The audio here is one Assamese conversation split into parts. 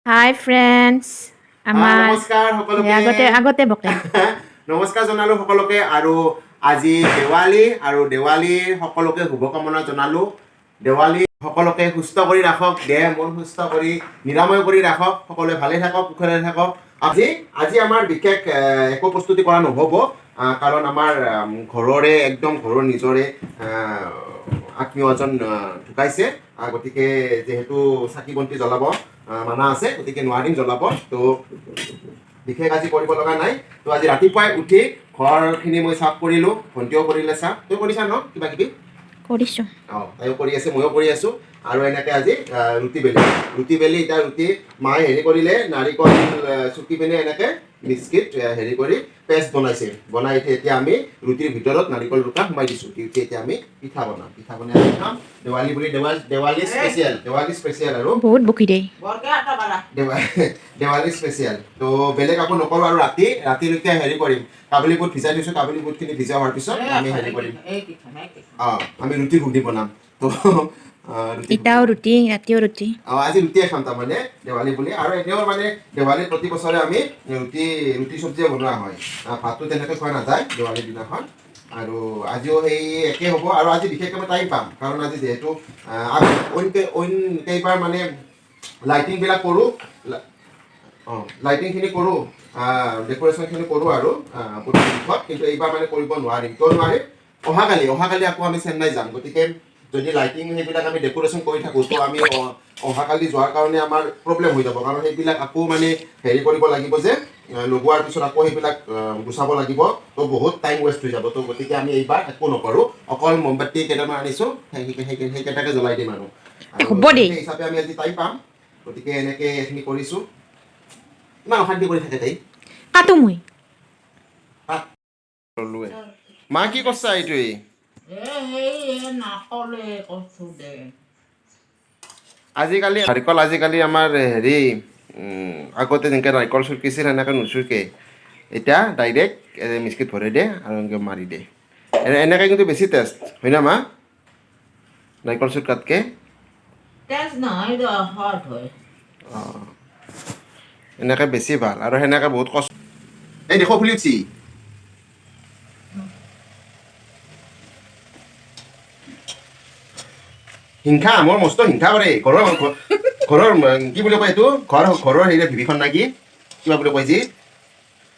হাই ফ্ৰেণ্ডছ, আমাৰ নমস্কাৰ সকলোকে। আগতে আগতে বকে। নমস্কাৰ জনালো সকলোকে। আৰু আজি দেৱালী, আৰু দেৱালীৰ সকলোকে শুভকামনা জনালো। দেৱালী সকলোকে সুস্থ কৰি ৰাখক, দেহ মন সুস্থ কৰি নিৰাময় কৰি ৰাখক। সকলোৱে ভালে থাকক, কুশলে থাকক। আজি আজি আমাৰ বিশেষ একো প্ৰস্তুতি কৰা নহ'ব, কাৰণ আমাৰ ঘৰৰে, একদম ঘৰৰ নিজৰে আত্মীয় এজন ঢুকাইছে। গতিকে যিহেতু চাকি বন্তি জ্বলাব মানা আছে, গতিকে নোৱাৰিম জ্বলাব। তো বিশেষ আজি কৰিব লগা নাই। তো আজি ৰাতিপুৱাই উঠি ঘৰখিনি মই চাফ কৰিলোঁ, ভণ্টিও কৰিলে চাফ। তই কৰিছা ন কিবা কিবি? কৰিছোঁ। অঁ, তাইও কৰি আছে, ময়ো কৰি আছোঁ। আৰু এনেকৈ আজি ৰুটি বেলি, ৰুটি বেলি এতিয়া ৰুটি মায়ে হেৰি কৰিলে, নাৰিকল চুকি পিনে এনেকৈ বিস্কিট হেৰি কৰি পেষ্ট বনাইছে। বনাই উঠি এতিয়া আমি ৰুটিৰ ভিতৰত নাৰিকল ৰুকা সোমাই দিছোঁ। দি উঠি এতিয়া আমি পিঠা বনাম। পিঠা বনাই আমি খাম দেৱালী বুলি। দেৱালী, দেৱালী স্পেচিয়েল, দেৱালী স্পেচিয়েল আৰু বহুত বকি দেই। দেৱালী স্পেচিয়েল। তো বেলেগ একো নকৰোঁ আৰু ৰাতিলৈকে হেৰি কৰিম, কাবুলি বুট ভিজাই থৈছোঁ। কাবুলি বুটখিনি ভিজা হোৱাৰ পিছত আমি হেৰি কৰিম, অঁ, আমি ৰুটি ঘুগনি বনাম। তো ৰুটি ইটাও ৰুটি, ৰাতিও ৰুটি। অঁ, আজি ৰুটিয়ে খাম তাৰমানে দেৱালী বুলি। আৰু এনেও মানে দেৱালীত প্ৰতি বছৰে আমি ৰুটি ৰুটি চব্জিয়ে বনোৱা হয়। ভাতটো তেনেকৈ খোৱা নাযায় দেৱালীৰ দিনাখন। আৰু আজিও সেই একেই হ'ব। আৰু আজি বিশেষকৈ মই টাইম পাম, কাৰণ আজি যিহেতু অইন অইন কেইবাৰ মানে লাইটিংবিলাক কৰোঁ, অঁ, লাইটিংখিনি কৰোঁ, ডেক'ৰেশ্যনখিনি কৰোঁ আৰু মুখত, কিন্তু এইবাৰ মানে কৰিব নোৱাৰিম। কিয় নোৱাৰিম? অহাকালি অহাকালি আকৌ আমি চেন্নাই যাম। গতিকে যদি লাইটিং সেইবিলাক আমি ডেক'ৰেশ্যন কৰি থাকোঁ, তো আমি অহাকালি যোৱাৰ কাৰণে আমাৰ প্ৰব্লেম হৈ যাব, কাৰণ সেইবিলাক আকৌ মানে হেৰি কৰিব লাগিব যে লগোৱাৰ পিছত আকৌ সেইবিলাক গুচাব লাগিব। তো বহুত টাইম ৱেষ্ট হৈ যাব। তো গতিকে আমি এইবাৰ একো নকৰোঁ, অকল মমবাতি কেইটামান আনিছোঁ, সেইকেইটাকে জ্বলাই দিম আৰু। হ'ব দেই। সেই হিচাপে আমি আজি টাইম পাম, গতিকে এনেকৈ এইখিনি কৰিছোঁ। ইমান অশান্তি কৰি থাকে তাই। কাটো মই। ল'লোৱে। মা, কি কৰছা এইটোৱে? নাকলে কৈছো দে। আজিকালি নাৰিকল, আজিকালি আমাৰ হেৰি আগতে যেনেকৈ নাৰিকল চুৰকিছিল, সেনেকৈ নুচুৰকে। এতিয়া ডাইৰেক্ট মিক্সিত ভৰাই দিয়ে আৰু এনেকৈ মাৰি দিয়ে। এনেকৈ কিন্তু বেছি টেষ্ট হয় না মা, নাৰিকল চুৰকাতকৈ? টেষ্ট নহয়, সোৱাদ হয়। অঁ, এনেকৈ বেছি ভাল। আৰু সেনেকৈ বহুত কষ্ট। এই দেখো, ফুলি উঠছি। হিংসা, মোৰ মস্ত হিংসা কৰে। ঘৰৰ ঘৰৰ কি বুলি কয় এইটো, ঘৰৰ হেৰি ভিভিখন না কি কিবা বুলি কয় যি,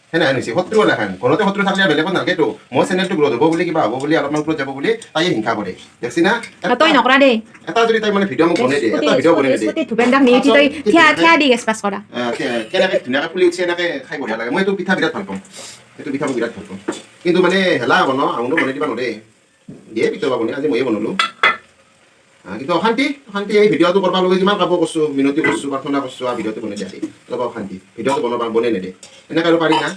সেনেহেন হৈছে। শত্ৰু এলাখান। ঘৰতে শত্ৰু থাকিলে বেলেগত নালাগেতো। মোৰ চেনেলটো গ্ৰ'থ হ'ব বুলি, কিবা হ'ব বুলি, অলপমান ওপৰত যাব বুলি তাই হিংসা কৰে, দেখছি না? তই নকৰা দেই। এটা যদি তাই মানে ভিডিঅ' মোক বনাই দিয়ে, এটা ভিডিঅ' বনাই দিয়ে। স্কুটিত ভূপেন দাক নি উঠি তই থিয়া থিয়া দি গেছ পাছ কৰা। কেনেকৈ ধুনীয়াকৈ ফুলি উঠছে, এনেকৈ খাই বঢ়িয়া লাগে। মই এইটো পিঠা বিৰাট ভাল পাওঁ, এইটো পিঠা মই বিৰাট ভাল পাওঁ। কিন্তু মানে হেলা হ'ব ন, আহোনো বনাই দিবা নোৱাৰে, দিয়ে পিঠা বনাই, আজি ময়ে বনালোঁ। কিন্তু অশান্তি, অশান্তি। এই ভিডিঅ'টো কৰবা লগে কিমান কাপোৰ কৰছোঁ, মিনতি কৰছোঁ, প্ৰাৰ্থনা কৰছোঁ, আৰু ভিডিঅ'টো বনাই দিয়া, অলপ অশান্তি। ভিডিঅ'টো বনাব বনাই নিদিয়ে। এনেকৈ আৰু পাৰি না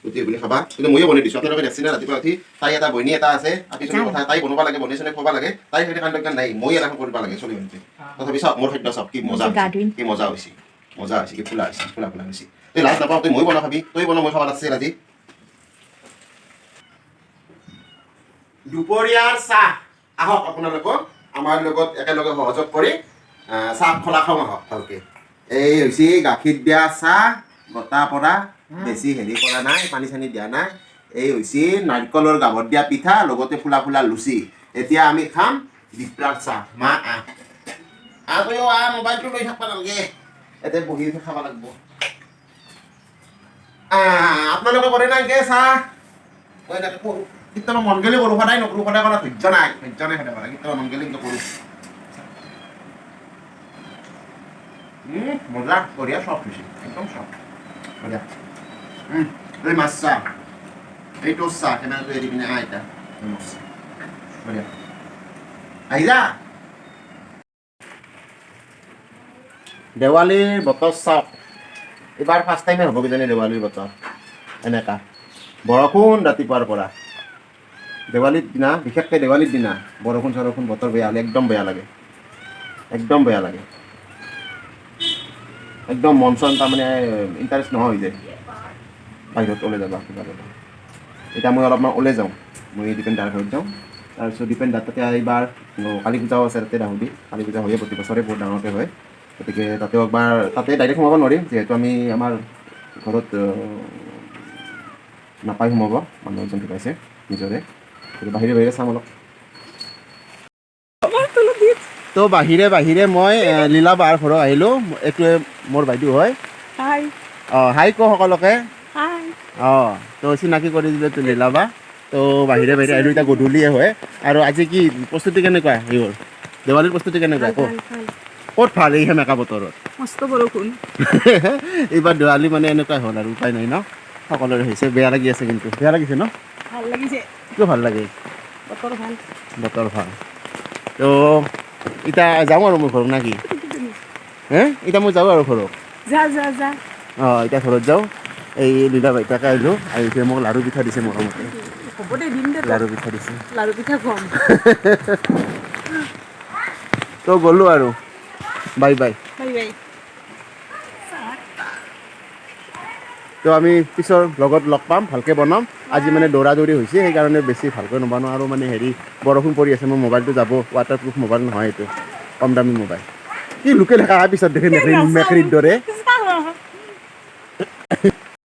ৰুটি ঘুগুনি খাবা? কিন্তু ময়ো বনাই দিছোঁ। আপোনালোকে দেখছি না ৰাতিপুৱা উঠি তাই এটা বৈনী এটা আছে, আপি চলি কথা, তাই বনাব লাগে, বনাই চনাই খুৱাব লাগে। তাই সেইটো কাণ্ড জ্ঞান নাই, মই এনেকৈ কৰিব লাগে চলি ভণ্টি। তথাপি চাওক, মোৰ খাদ্য চাওক, কি মজা গা হৈছে। ধুইম। কি মজা হৈছে, মজা হৈছে, কি ফুলা হৈছে, ফুলা ফুলা হৈছে। তই লাজ নাপাওঁ? তই মই বনা খাবি, তই বনা, মই খাব লাগছিল আজি। দুপৰীয়াৰ চাহ। আহক আপোনালোকক আমাৰ লগত একেলগে সহযোগ কৰি চাহ খোলা খাওঁ আহক ভালকে। এই হৈছে গাখীৰ দিয়া চাহ, গোটা পৰা, বেছি হেৰি কৰা নাই, পানী চানী দিয়া নাই। এই হৈছে নাৰিকলৰ গাভত দিয়া পিঠা, লগতে ফুলা ফুলা লুচি। এতিয়া আমি খাম বিপ্ৰাৰ চাহ। মা, আহ আহ, তইও আহ, মোবাইলটো লৈ থাকিব নালাগে, ইয়াতে বহি খাব লাগিব। আপোনালোকে কৰে না এনেকে চাহ? মই এনেকে কৰোঁ কেতিয়াবা, মন গ'লে কৰোঁ, সদায় নকৰোঁ। সদায় কৰা ধৈৰ্য নাই, ধৈৰ্য নাই সদায় কৰা। কেতিয়াবা মন গ'লে এনেকে কৰোঁ। মজা, বঢ়িয়া, চফ্ট হৈছে, একদম চফ্ট, বঢ়িয়া। এই মাছ চাহ, এইটো চাহ কেমেৰাটো এৰি পিনে আহ। এতিয়া এই মাছ চাহ বঢ়িয়া, আহি যা। দেৱালীৰ বতৰ চাওক, এইবাৰ ফাৰ্ষ্ট টাইমে হ'ব কিজানি দেৱালীৰ বতৰ এনেকা বৰষুণ ৰাতিপুৱাৰ পৰা। দেৱালীৰ দিনা, বিশেষকৈ দেৱালীৰ দিনা বৰষুণ চৰষুণ, বতৰ বেয়া হ'লে একদম বেয়া লাগে, একদম বেয়া লাগে। একদম মন চন তাৰমানে ইণ্টাৰেষ্ট নোহোৱা হৈ যায় বাহিৰত ওলাই যাবা, কিবা যাবা। এতিয়া মই অলপমান ওলাই যাওঁ, মই দীপেন দাৰ ঘৰত যাওঁ। তাৰপিছত দীপেন দাৰ তাতে এইবাৰ কালী পূজাও আছে তাতে, দাহুদি কালী পূজা হয়ে প্ৰতি বছৰে, বহুত ডাঙৰকৈ হয়। গতিকে তাতেও একবাৰ, তাতে ডাইৰেক্ট সোমাব নোৱাৰিম, যিহেতু আমি আমাৰ ঘৰত নাপায় সোমাব, মানুহ এজন ঢুকাইছে নিজৰে। গতিকে বাহিৰে বাহিৰে চাম অলপ। তো বাহিৰে বাহিৰে মই লীলা বাৰ ঘৰত আহিলোঁ। এইটোৱে মোৰ বাইদেউ হয়। হাই। অঁ, হাই কওঁ সকলোকে। হাই। অঁ, তো চিনাকি কৰি দিলে তো লীলা বা। তো বাহিৰে বাহিৰে আহিলোঁ, এতিয়া গধূলিয়ে হয়। আৰু আজি কি প্ৰস্তুতি কেনেকুৱা এইবোৰ দেৱালীৰ প্ৰস্তুতি কেনেকুৱা? ক ক'ত ভাল এই সেমেকা বতৰত? মস্ত বৰষুণ। এইবাৰ দেৱালী মানে এনেকুৱাই হ'ল আৰু, উপায় নাই ন, সকলোৰে হৈছে। বেয়া লাগি আছে কিন্তু, বেয়া লাগিছে ন? ভাল লাগিছে। কিয় ভাল লাগে? বতৰ ভাল। বতৰ ভাল। তো এতিয়া যাওঁ আৰু মোৰ ঘৰত, নাকি হে? এতিয়া মই যাওঁ আৰু ঘৰত। যা যা যা। অঁ, এতিয়া ঘৰত যাওঁ। এই লীলা বাইতাকে আহিলোঁ, আহি মোক লাড়ু পিঠা দিছে মৰমতে। হ'ব দে, দিম দে। লাড়ু পিঠা দিছে। লাড়ু পিঠা খুৱাম। তো গ'লোঁ আৰু, বাই বাই। Bye bye. তো আমি পিছৰ লগত লগ পাম, ভালকৈ বনাম। আজি মানে দৌৰা দৌৰি হৈছে, সেইকাৰণে বেছি ভালকৈ নবনাওঁ। আৰু মানে হেৰি, বৰষুণ পৰি আছে, মোৰ মোবাইলটো যাব, ৱাটাৰ প্ৰুফ মোবাইল নহয় এইটো, কম দামী মোবাইল। কি লোকে দেখা পিছত দেখি মেকৰী মেকৰীৰ দৰে।